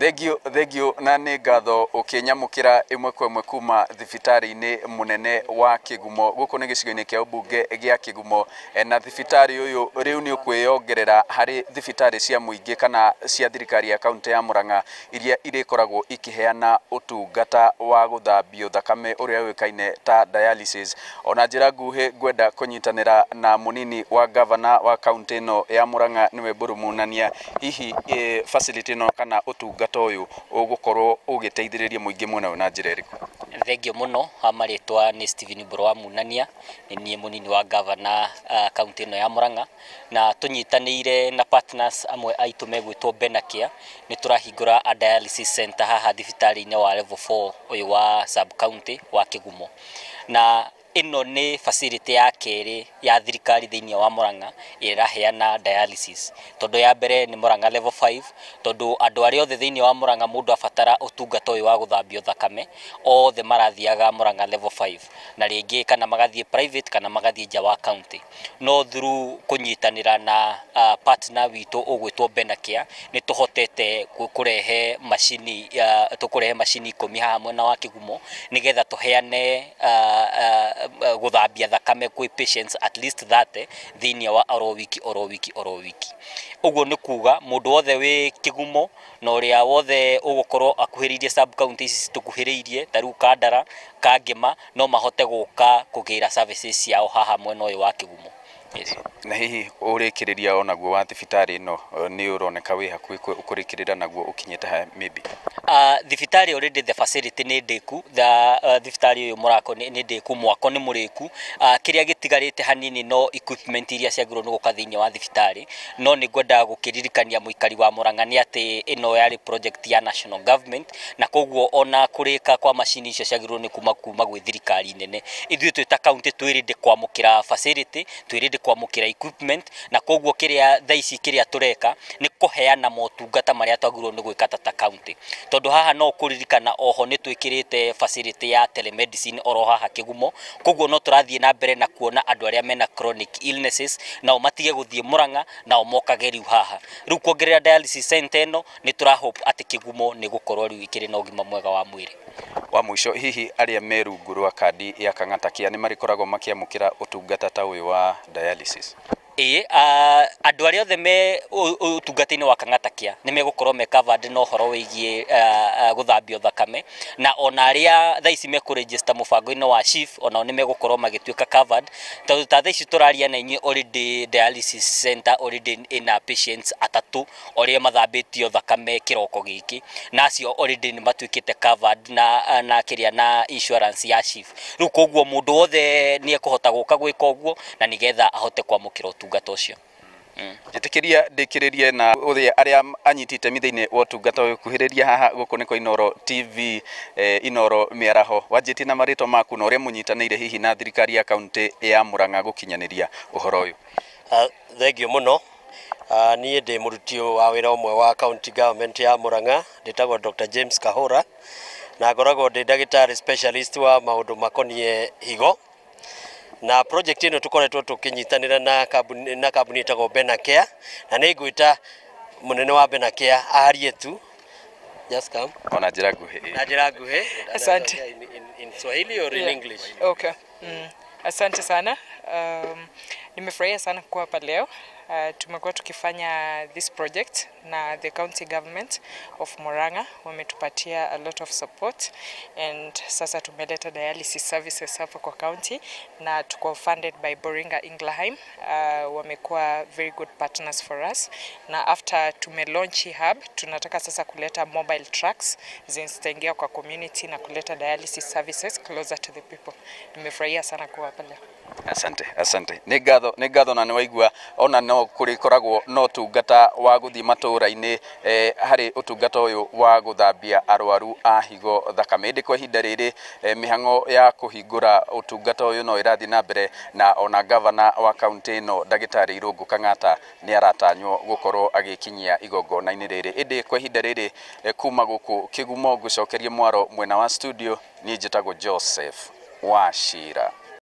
Thengio, thengio na nĩ ngatho ũkĩnyamũkĩra ĩmwe kwa ĩmwe kuma thibitarĩ-inĩ mũnene wa Kĩgumo. Gũkũ nĩ gĩcigo-inĩ kĩa ũmbunge gĩa Kĩgumo. Na thibitarĩ ũyũ rĩu nĩ ũkwĩyongerera harĩ thibitarĩ cia mũingĩ kana cia thirikari ya kaunti ya Murang'a iria irĩkoragwo ikĩheana ũtungata wa gũthambio thakame ũrĩa ũĩkaine ta dialysis. Ona njĩra nguhĩ ngwenda kũnyitanĩra na mũnini wa gavana wa kaunti ĩno ya Murang'a, nĩwe Mburu Munania. Hihi facility ĩno kana ũtungata ũyũ ũgũkorwo ũgĩteithĩrĩria mũingĩ mwena ũyũ na njĩra ĩrĩkũ? Thengio mũno. Marĩtwa nĩ Stephen Mbũrũ wa Munania, nĩ niĩ mũnini wa gavana kaunti ĩno ya Murang'a, na tũnyitanĩire na partners amwe aitũ megwĩtwo Benacare nĩ tũrahingũra a dialysis center haha thibitarĩ-inĩ wa level 4 ũyũ wa sub county wa Kĩgumo. Na ĩno nĩ facility ya kerĩ ya thirikari thĩinĩ wa Murang'a ĩrĩa ĩraheana dialysis, tondũ ya mbere nĩ Murang'a level 5, tondũ andũ arĩa othe thĩinĩ wa Murang'a mũndũ abatara ũtungata ũyũ wa gũthambio thakame othe marathiaga Murang'a level 5 na rĩngĩ kana magathiĩ private kana magathiĩ nja wa county. No through kũnyitanĩra na partner witũ ũgwĩtwo Benacare nĩ tũhotete kũrehe macini, tũkũrehe macini 10 haha mwena wa Kĩgumo nĩgetha tũheane gũthambia thakame kwĩ patients at least 30 thĩinĩ wa oro wiki, oro wiki, oro wiki. Ũguo nĩ kuga mũndũ wothe wĩ Kĩgumo na ũrĩa wothe ũgũkorwo akuhĩrĩirie sub county ici tũkuhĩrĩirie ta rĩu Kandara, Kangema, no mahote gũka kũgĩra services ciao haha mwena ũyũ wa Kĩgumo. Yes. Na hihi ũrĩkĩrĩria onaguo wa thibitarĩ ĩno nĩ ũroneka wĩ hakuhĩ kũrĩkĩrĩra naguo ũkinyĩte ha maybe? Thibitarĩ already the facility nĩ ndĩku, the thibitarĩ ũyũ mũrako nĩ ndĩku, mwako nĩ mũrĩku. Kĩrĩa gĩtigarĩte hanini no equipment iria ciagĩrĩirwo nĩ gũka thĩinĩ wa thibitarĩ. No nĩ ngwenda gũkĩririkania mũikari wa Murang'a nĩ atĩ ĩno yarĩ project ya national government, na koguo ona kũrĩka kwa macini icio ciagĩrĩirwo nĩ kuma gwĩ thirikari nene. Ithuĩ twĩ ta county twĩ ready kwamũkĩra facility, twĩ ready kwamũkĩra equipment, na koguo kĩrĩa thaa ici kĩrĩa tũreka nĩ kũheana motungata marĩa twagĩrĩirwo nĩ gwĩka ta county, tondũ haha no kũririkana oho nĩ twĩkĩrĩte facility ya telemedicine oro haha Kĩgumo. Koguo no tũrathiĩ na mbere na kuona andũ arĩa mena chronic illnesses nao matige gũthiĩ Murang'a, nao mokage rĩu haha. Rĩu kuongerera dialysis center ĩno nĩ tũra hope atĩ Kĩgumo nĩ gũkorwo rĩu ĩkĩrĩ na ũgima mwega wa mwĩrĩ. Wa mũico, hihi arĩa me rungu rwa kandi ya Kang'ata Care nĩ marĩkoragwo makĩamũkĩra ũtungata ta ũyũ wa dialysis? Ĩĩ, andũ arĩa othe me ũtungata-inĩ wa Kang'ata Care nĩ megũkorwo me covered na ũhoro wĩgiĩ gũthambio thakame, na ona arĩa thaa ici mekũregister mũbango-inĩ wa SHIF onao nĩ megũkorwo magĩtuĩka covered, tondũ ta thaa ici tũraria na inyuĩ already dialysis center already ĩna patients atatũ arĩa mathambĩtio thakame kĩroko gĩkĩ, na acio already nĩ matuĩkĩte covered na kĩrĩa na insurance ya SHIF. Rĩu koguo mũndũ wothe nĩ ekũhota gũka gwĩka ũguo na nĩgetha ahote kwamũkĩra ũtungata ũcio. Njĩtĩkĩria ndĩkĩrĩrie na ũrĩa arĩa anyiti itemi thĩinĩ wa ũtungata ũyũ. Kuhĩrĩria haha gũkũ nĩ kwa Inooro TV, Inooro mĩaraho. Wanjĩtie na marĩtwa maku na ũrĩa mũnyitanĩire hihi na thirikari ya kaunti ya Murang'a gũkinyanĩria ũhoro ũyũ. Thengio mũno. Niĩ ndĩ mũruti wa wĩra ũmwe wa county government ya Murang'a, ndĩtagwo Dr. James Kahũra na ngoragwo ndĩ ndagĩtarĩ specialist wa maũndũ makoniĩ higo. Na project ĩno tũkoretwo tũkĩnyitanĩra na kambuni ĩtagwo Benacare, na nĩ ngwĩta mũnene wa Benacare arie tu. Just come. Ona njĩra nguhĩ. Na njĩra nguhĩ. Asante. In Swahili or in English? Okay. Asante sana. Nimefurahia sana kuwa hapa leo. Tumekuwa tukifanya this project na the county government of Murang'a wametupatia a lot of support, and sasa tumeleta dialysis services hapa kwa county na tuko funded by Boehringer Ingelheim. Wamekuwa very good partners for us, na after tume launch hii hub tunataka sasa kuleta mobile trucks zenye zitaingia kwa community na kuleta dialysis services closer to the people. Nimefurahia sana kuwa hapa leo. Asante, asante, nĩ ngatho, nĩ ngatho. Na nĩ waigua ona no kũrĩkoragwo na ũtungata wa gũthiĩ matũũra-inĩ harĩ ũtungata ũyũ wa gũthambia arwaru a higo thakame. Ĩndĩ kwa ihinda rĩrĩ mĩhang'o ya kũhingũra ũtungata ũyũ no ĩrathiĩ na mbere, na ona gavana wa kaunti ĩno ndagĩtarĩ Irũngũ Kang'ata nĩ aratanywo gũkorwo agĩkinyia igongona-inĩ rĩrĩ. Ĩndĩ kwa ihinda rĩrĩ kuma gũkũ Kĩgumo ngũcokerie mwaro mwena wa studio. Niĩ njĩtagwo Joseph Wachira.